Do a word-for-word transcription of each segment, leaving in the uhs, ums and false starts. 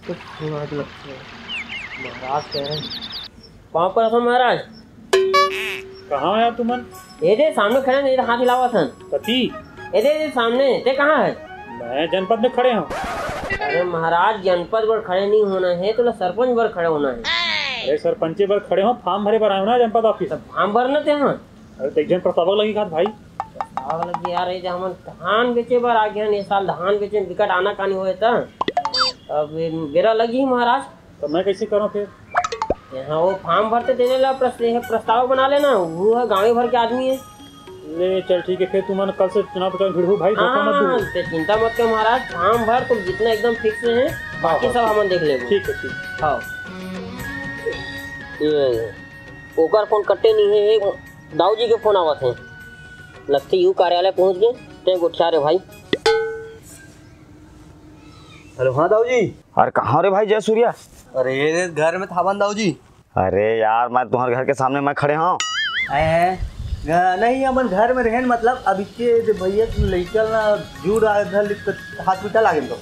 कुछ हुआ तो लगता है। महाराज कह रहे हैं। पाँव पर रखो महाराज। कहाँ हो यार तुमन? ये दे सामने खड़े, नहीं तो हाथ हिलावा सन। कति? ये दे, ये दे सामने, ते कहाँ है? मैं जनपद में खड़े हूँ। अरे महाराज, जनपद बर खड़े नहीं होना है, तो सरपंच बर खड़े होना है। अरे सरपंचे बर खड़े हो, फॉर्म भरे बर आए हो ना जनपद ऑफिस। तो फॉर्म भरना ते हाँ। अरे तो एक जन प्रस्तावक लगी का भाई। प्रस्तावक लगी यार, ये जो हमन धान बेचे बर आ गए हैं, ये साल धान बेचे में बिकट आनाकानी होए था। अब ये बेरा लगी महाराज। तो मैं कैसे करूँ फिर? यहाँ वो फॉर्म भरते देने ला प्रस-, ये प्रस्तावक बना लेना, वो है गाँव भर के आदमी है। ले चल ठीक है, फिर तुमन कल से चुनाव प्रचार में भिड़हू भाई, धोखा मत हाँ, दू। ते चिंता मत कर महाराज, फॉर्म भर, तुम जितना एकदम फिक्स है, बाकी हाँ। सब हमन देख लेबो। ठीक है, ठीक। हाँ। ये ओकर फोन कटे नहीं है, एक दाऊ जी के फोन आवत है। लगती यू कार्यालय पहुंच गए, ते गोठिया रे भाई। हेलो, हाँ दाऊ जी। अरे कहाँ रे भाई जय सूर्या? अरे ये घर में था बन दाऊ जी। अरे यार, मैं तुम्हारे घर के सामने मैं खड़े हूँ। हैं? घ-, नहीं, अपन घर में रहेन, मतलब, अब इके जे भैया के लइका ना जूड़ आ धर लिख के हॉस्पिटल आ गए तो।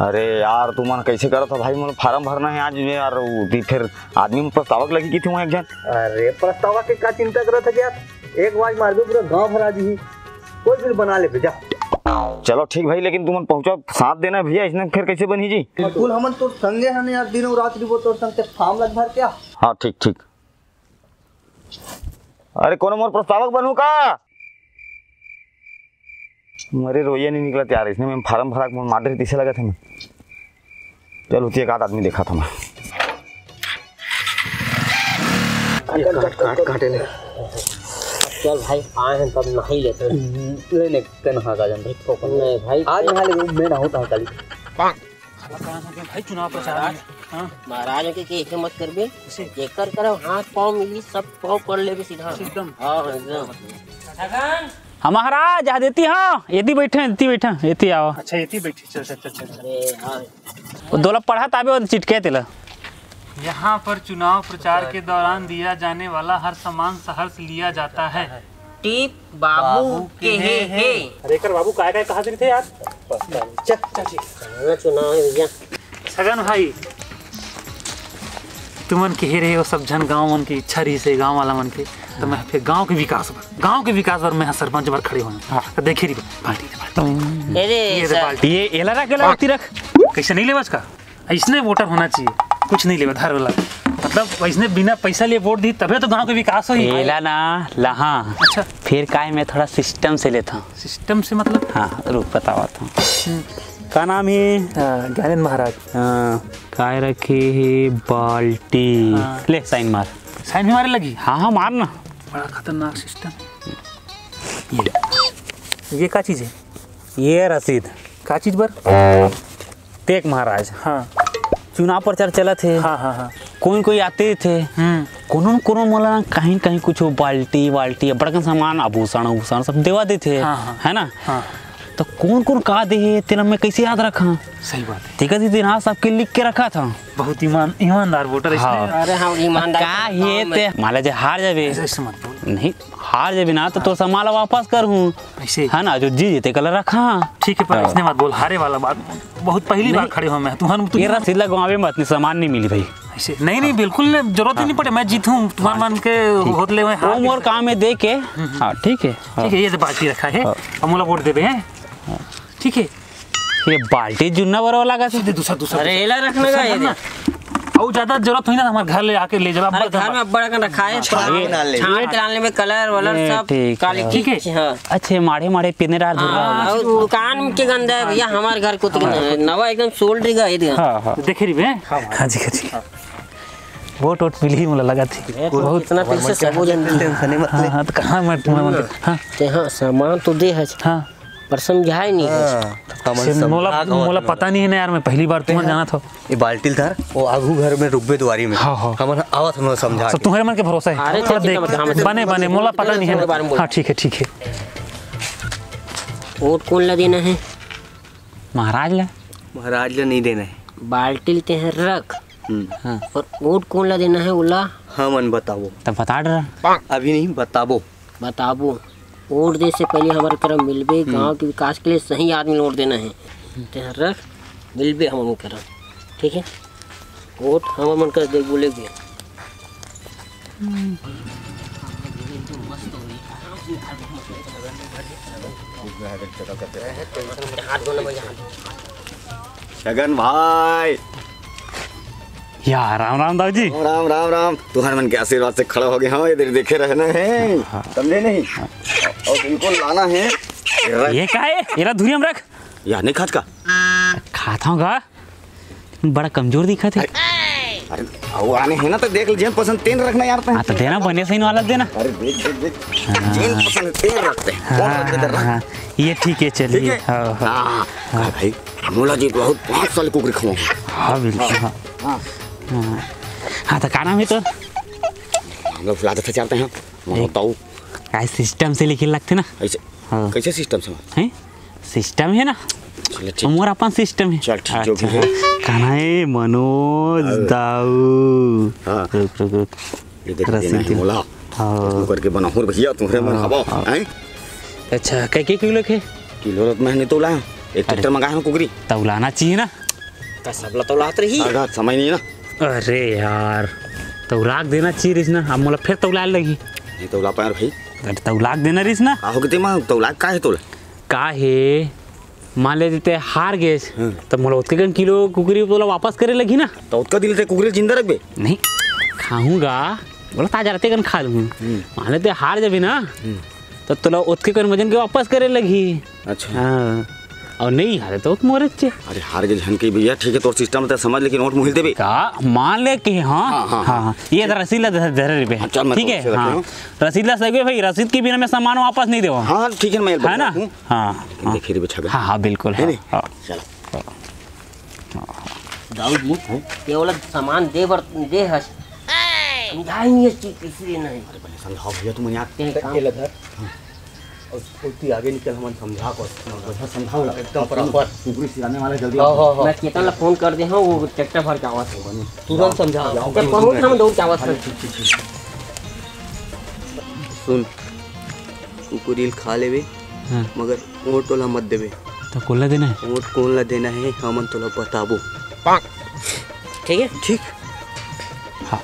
अरे यार, तुमन कैसे करत हो भाई, मोला फार्म भरना है आज में यार, वो भी फिर आदमी में प्रस्तावक लगी की थी वहाँ एक जन। अरे, प्रस्तावक के का चिंता करत है यार, एक आवाज मार दो, पूरा गांव भरा जी, कोई भी बना ले जा। चलो ठीक भाई, लेकिन तुमन पहुँचा साथ देना भैया, इसने फिर कैसे बनी जी? बिल्कुल, हमन तोर संगे हन यार, दिनों रात रिबो तोर संग, ते फार्म लग भर क्या? हाँ, ठीक, ठीक। अरे, कोनो मोर प्रस्तावक बनू का? मरे रोइया नहीं निकलत यार, इसने में फार्म भरा के मोर मार दे, तीसे लगत है मैं। चल, होती एक आध आदमी देखा था मैं। काट, काट, काट, काट ले। चल भाई, आए हैं तब नहा ही लेते हैं। ले ने, ते नहा का जन भाई, ठोकर। नहीं भाई, आज नहा ले, मैं नहाऊँ, नहा काली। भाई, चुनाव प्रचार में। हाँ। महाराज के, के ऐसे मत करबे। कैसे? जेकर करा हाथ पाँव मिली, सब पाँव पड़ लेबे सीधा। एकदम। हाँ, एकदम। हाँ महाराज, आज एती, हाँ, एती बैठे, एती बैठे, एती आओ। अच्छा, एती बैठे, चल, चल, चल, चल। अरे हाँ। वो दोला पढ़ा ताबे, वो चिटके तेला। यहाँ पर चुनाव प्रचार के दौरान दिया जाने वाला हर सामान सहर्ष लिया जाता है। टीप बाबू बाबू केहे केहे हे। हे। अरे एकर बाबू काय काय कहा थे यार? चल, चल, ठीक। चलो, चुनाव है भैया। छगन भाई, तुमन केहे रहे हो, सब झन गांव मन के इच्छा रही से, गांव वाला मन के, तो मैं फिर गांव के विकास बर, गांव के विकास बर मैं सरपंच बर खड़े हों। हाँ। तो देखे रही बाल्टी दे, बाल्टी। अरे ये दे सर। बाल्टी। ये एला रख, एला रख, रख। कैसे नहीं लेवस का? ऐसने वोटर होना चाहिए, कुछ नहीं लेवे धर वाला, मतलब ऐसने बिना पैसा लिए वोट दी तबे तो गांव के विकास होही। एला ना लहा। अच्छा। फिर काय मैं थोड़ा सिस्टम से लेता हूँ। सिस्टम से मतलब? हाँ, रुक बतावत हूँ। हम्म। का नाम है? अ, ज्ञानेंद्र महाराज। हाँ, काय रखे है? बाल्टी। हाँ। ले साइन मार। साइन भी मारे लगी? हाँ, हाँ, मार ना। बड़ा खतरनाक सिस्टम। ये ले। ये का चीज है? ये रसीद। का चीज बर? देख महाराज, हाँ। चुनाव प्रचार चलत हे। हाँ, हाँ, हाँ। कोई कोई आते थे। हम्म। कोनो न कोनो मोला कहीं न कहीं कुछ बाल्टी वाल्टी, बड़कन सामान, आभूषण उभूषण सब देवा देथे, हाँ, हाँ। है ना? हाँ। तो कौन कौन का दे हे, तेला मैं कैसे याद रखा? सही बात है। ठीक है दीदी, हाँ, सबके लिख के रखा था। बहुत ईमान, ईमानदार वोटर हाँ। इसने। अरे हाँ, ईमानदार का ये गाँव में। ते, मान ले जे हार जाबे। ऐसे, ऐसे मत बोल। नहीं, हार जाबे ना तो तोर सामान ला वापस कर हूँ। ऐसे? है ना, जो जीत जीते कल रखा। ठीक है, पर हाँ। इसने मत बोल, हारे वाला बात। बहुत पहली बार नहीं। खड़े हो मैं, तुम्हारे, तुम ये रसीद लगवावे मत, नहीं, सामान नहीं मिली भाई। ऐसे? नहीं, नहीं, बिल्कुल नहीं, जरूरत ही नहीं हाँ। पड़े, मैं जीतूँ, तुम्हारे हाँ, मन के ठीक। होत ले मैं वो हार मोर गया। काम है, दे के। हम्म, हम्म। हाँ, ठीक है। हाँ। ठीक है, ये तो बाल्टी रखा है, हाँ। अब मोला वोट देबे हैं। हाँ। ठीक है। ये बाल्टी जुन्ना बरो लगा था। दे दूसरा, दूसरा, अरे, दूसरा। एला रखना दूसरा का ये भरना। दे। अउ ज्यादा जरूरत होई ना, हमारे घर ले आके ले जाबे, अरे, अब्बड़ घर में अब्बड़ कन रखा है, हाँ, छान ये, के डालने में, कलर वलर ये सब ठीक है। काली ठीक है। ठीक है, हाँ। अच्छे माड़े माड़े पिने डाल धुर्रा हाँ, होगा। अउ दुकान के गंदा है भैया, हमारे घर को तो हाँ। नवा एकदम सोल्ड रही है। हाँ, हाँ। देखे रही बे? हाँ जी, हाँ जी। वोट वोट मिली, मोला लगा थी। ये तो बहुत कितना पैसे सब हो जाती है। टेंशन मत ले। हाँ, हाँ, तो कहाँ मैं, मैं, मैं, हाँ। ते हाँ, सामान तो दे है। हाँ। पर समझाए नहीं है। हाँ, हमन से मोला, समझा मोला कहत पता नहीं है ना यार, मैं पहली बार तुम्हारे जाना था। ये बाल्टी ल धर, वो आगू घर में रुकबे दुआरी में। हाँ, हाँ। हमन आवत, हमन समझा सब के। तुम्हारे मन के भरोसा है। अरे, थोड़ा ठीक है, देख, ठीक है, बने, बने, मोला पता नहीं है ना। बारे में बोल। हाँ, ठीक है, ठीक है। वोट कौन ला देना है? महाराज ला। महाराज ला नहीं देना है। बाल्टी ल तें रख। हम्म। हाँ। और वोट कौन ला देना है, ओला? हमन बताबो। तब बता डरा। अभी नहीं, बताबो। बताबो। वोट दे से पहले हमारे करा मिलबे, हम्म। गांव के विकास के लिए सही आदमी वोट देना है। तें रख, मिलबे हम करा। ठीक है, वोट हमर मन कर दे बोले भी। छगन भाई। या, राम राम दाऊ जी। राम, राम, राम। तुहर मन के आशीर्वाद से खड़ा हो गए हँव, ये देर देखे रहना है, हाँ। समझे नहीं? और बिल्कुल लाना है। ये का है? एला धुरिया म रख। या, नहीं खात का? खात हँव गा। बड़ा कमजोर दिखत हे। अरे, अउ आने हे ना, त देख ले, जेन पसंद तेन रखना यार, तैं। हाँ, त देना, बने सही वाला देना। अरे, देख, देख, देख। हाँ। जेन पसंद तेन रखते हैं। कौन हाँ, रख दे, हाँ, रख। हाँ। ये ठीक है, चलिए। ठीक है? हाँ, हाँ। हाँ, हाँ। भाई, मोला जी बहुत पाँच साल कुकरी खवाऊँ। हाँ, बिल्कुल, हाँ। हाँ। हाँ। हाँ, त का नाम है तोर? हम लोग फुला देते चलते हैं। वहाँ एक बताओ। का सिस्टम से लिखे लगथे ना। ऐसे? हाँ। कैसे सिस्टम से? हैं? सिस्टम है ना? चलो, ठीक। मोर अपन सिस्टम है। चल, ठीक, जो भी अच्छा, है। का नाम है? मनोज हाँ। दाऊ। हाँ। रुक, रुक, रुक। ये देख, रसीद देना है दे। मोला। हाँ। वो करके बनाहूँ भैया, तुम्हरे मन हाँ, हवा, हाँ। हैं? अच्छा, कै, कै किलो के? किलो तो मैं नहीं तौला। एक अरे। ट्रैक्टर मंगाए हँव कुकरी। तौलाना चाहिए ना। त सबला तौलात रही। अगर समय नहीं ना। अरे यार, तौलाक देना चाहिए रहिस ना, अब मोला फिर तौलाए लगही। नहीं तौला पाए भाई। अरे तौलाक देना रहिस ना। का हो गए तेमा? तौलाक का है तोला? का है, मान ले तैं हार गेस, हाँ। त मोला ओतके कन किलो कुकरी तोला वापस करे लगही ना। त ओतका दिन तैं कुकरी जिंदा रखबे? नहीं, खाहूँ गा, बोला ताजा रहते कन खा लूँ। हम्म। मान ले तैं हार जाबे ना, हम्म। त तोला ओतके कन वजन के वापस करे लगही। अच्छा। हाँ। अउ नहीं हारे त मोरे चे। अरे हार गे झन के भैया, ठीक है, तोर सिस्टम त समझ, लेकिन वोट मोहिल देबे। का? मान ले कि हाँ, हाँ, हाँ, हाँ, हाँ। हाँ। ये रसीद ला दे, दे रे बे। हाँ, चल, मैं ठीक है, तोर से हाँ। रखूँ। रसीद ला सही भाई, रसीद के बिना मैं सामान वापस नहीं देवा। हाँ, ठीक है, मैं है ना? बता दूँ। हाँ, हाँ। देखे रे बिछा के। हाँ, हाँ, बिल्कुल, है हाँ, नहीं? हाँ। चलो। दाऊ जी, हाँ? ये वाला सामान दे बर, दे हस। समझाए नहीं इस चीज कैसे लेना है। अरे पहले समझाओ भैया, तुम यहाँ तें काम ये ले धर। हाँ। और ओती आगे निकल, हमन समझा को। बढ़िया समझाओ ला। एकदम और proper। कुकरी सिराने वाला जल्दी हाँ, आओ। हाँ, हाँ। मैं चेतन ला फोन कर दे हँव, वो ट्रैक्टर भर के आवत हे। तुरंत समझाओ। ओकर पहुँच हम दौड़ के आवत हे। ठीक, ठीक, ठीक, ठीक। सुन, कुकरी ल खा लेबे, हाँ। मगर वोट ओला मत देबे। त कोन ला देना है? वोट कोन ला देना है, हमन तोला बताबो। ठीक है? ठीक। हाँ।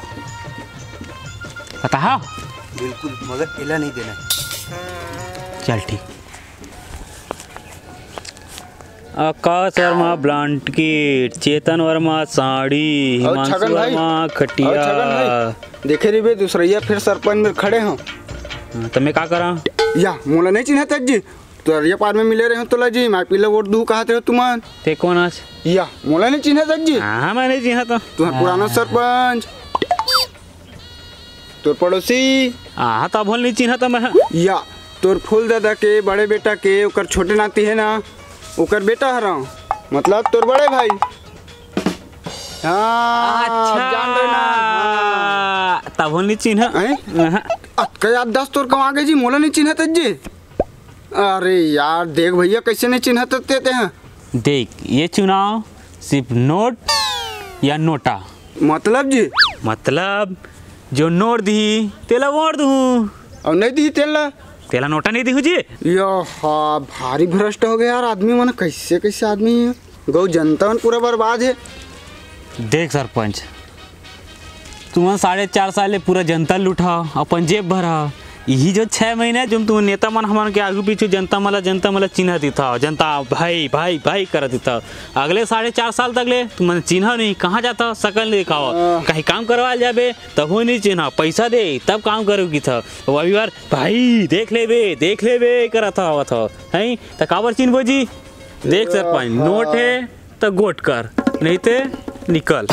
पता है? बिल्कुल, मगर एला नहीं देना है। चल ठीक। आकाश वर्मा ब्लैंकेट, चेतन वर्मा साड़ी, अउ हिमांशु छगन भाई, वर्मा खटिया। अउ छगन भाई, देखे रहिबे दूसरैया फिर सरपंच में खड़े हों। हाँ, त मैं का करा? या, मोला नहीं चिन्हत जी। तोरिया पार में मिले रहे हों तोला जी, मैं पीला वोट दू कहत रहे तुमन। ते कौन आज? या, मोला नहीं चिन्हत जी। हाँ, मैं नहीं चिन्हत। तुहर पुराना सरपंच। तोर पड़ोसी। आहा, तभो ले नइ चिन्हत मैं। या, तोर फूल दादा के बड़े बेटा के, ओकर छोटे नाती हे ना, ओकर बेटा हरंव, मतलब तोर बड़े भाई। हाँ, अच्छा। जान रहे ना? हाँ। तभो ले नइ चिन्हा। हैं? हाँ। अतका याददाश्त तोर कहाँ गे जी, मोला नइ चिन्हत जी। अरे यार, देख भैया, कैसे नहीं चिन्हत ते, ते हैं। देख, ये चुनाव सिर्फ नोट या नोटा। मतलब जी? मतलब, जो नोट दिही, तेला वोट दूँ। अउ नहीं दिही, तेला? तेला नोटा नहीं दिहू जी। या हा, भारी भ्रष्ट हो गया यार, आदमी मन कैसे, कैसे आदमी है। गौ जनता मन पूरा बर्बाद है। देख सरपंच, तुमन साढ़े चार साल ले पूरा जनता लुटा, अपन जेब भरा। यही जो छह महीना है, जो तुम नेता मन हमन के आगू पीछू जनता मन ला, जनता मन ला चिन्हा दिथा, जनता भाई, भाई, भाई करत दिथा। अगले साढ़े चार साल तक ले तुमन चिन्हा नहीं, कहाँ जाथा, सकल नहीं दिखावा। आह। कहीं काम करवा जाबे, तभो नहीं चिन्हा, पैसा दे, तब काम करो की था। वो अभी बार, "भाई, देख लेबे, देख लेबे," करत आवत हो, हैं? त काबर चिन्हबो जी? देख सरपंच, आहा। नोट है, त गोठ कर, नहीं ते निकल।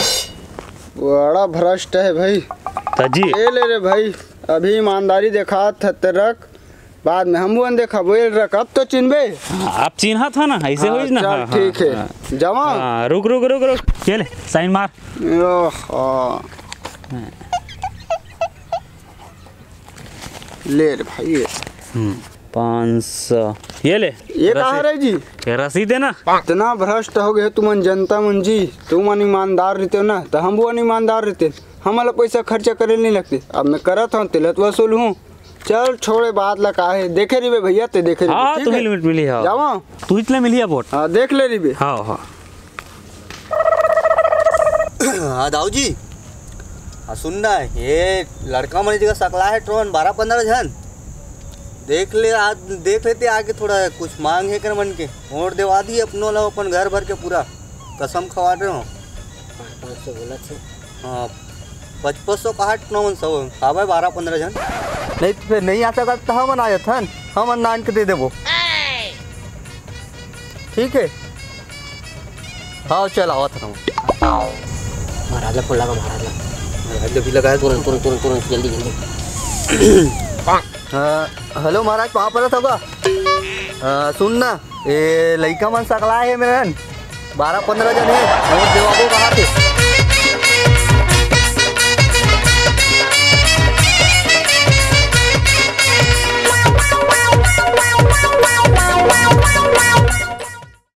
बड़ा भ्रष्ट है भाई। त जी। ये ले रे भाई, अभी ईमानदारी देखात ह ते रख, बाद में हम वन देखा, बोल रख, अब तो चिन्हबे। हाँ, अब चिन्हत ह ना, ऐसे हाँ, होइस ना। चल, हाँ, ठीक हाँ, है। हाँ। जमा। हाँ, रुक, रुक, रुक, रुक। ये ले, साइन मार। ओहो। हाँ। ले रे भाई, ये। हम्म, पाँच सौ। ये ले। ये कहाँ रसीद। रे जी? ये रसीद है ना? इतना भ्रष्ट हो गए तुमन जनता मन जी, तुमन ईमानदार रहते हो ना, तो हम वो ईमानदार रहते, हमला पैसा खर्चा करे नहीं लगते। अब मैं करत हूँ, तिलत वसूल हूँ। चल छोड़े बात ला, का है, देखे रहिबे भैया, ते देखे रहिबे, हाँ, ठीक तू है? मिल, मिल, मिली, हाँ। जावा? तू इतने मिलिया वोट। हाँ, देख ले रहिबे। हाँ, हाँ। हाँ दाऊ जी, हाँ सुन ना, ये लड़का मन जगह सकला हे टोन बारह पंद्रह झन। देख ले, आज देख लेते आके, थोड़ा कुछ मांग हे कर मन के, वोट देवा दी अपनो ला, अपन घर भर के पूरा कसम खवा रहे हो। पाँच पाँच सौ बोला थे। हाँ, पचपन सौ कहा टोन सब खावे बारह पंद्रह झन। नहीं तो फिर नहीं आ सकत तो हमन आ जाथन, हमन नान के दे देबो। ठीक है, हाँ चल आवत हन। महाराज ला फोन लगा, महाराज ला। आज भी लगाया। तुरंत तुरंत तुरंत तुरंत जल्दी जल्दी। हाँ, हेलो महाराज, कहाँ पर था? हाँ, सुन ना, ए लइका मन सकला हे मेरन, बारह पंद्रह जन हे, वोट देवाबो कहा थे?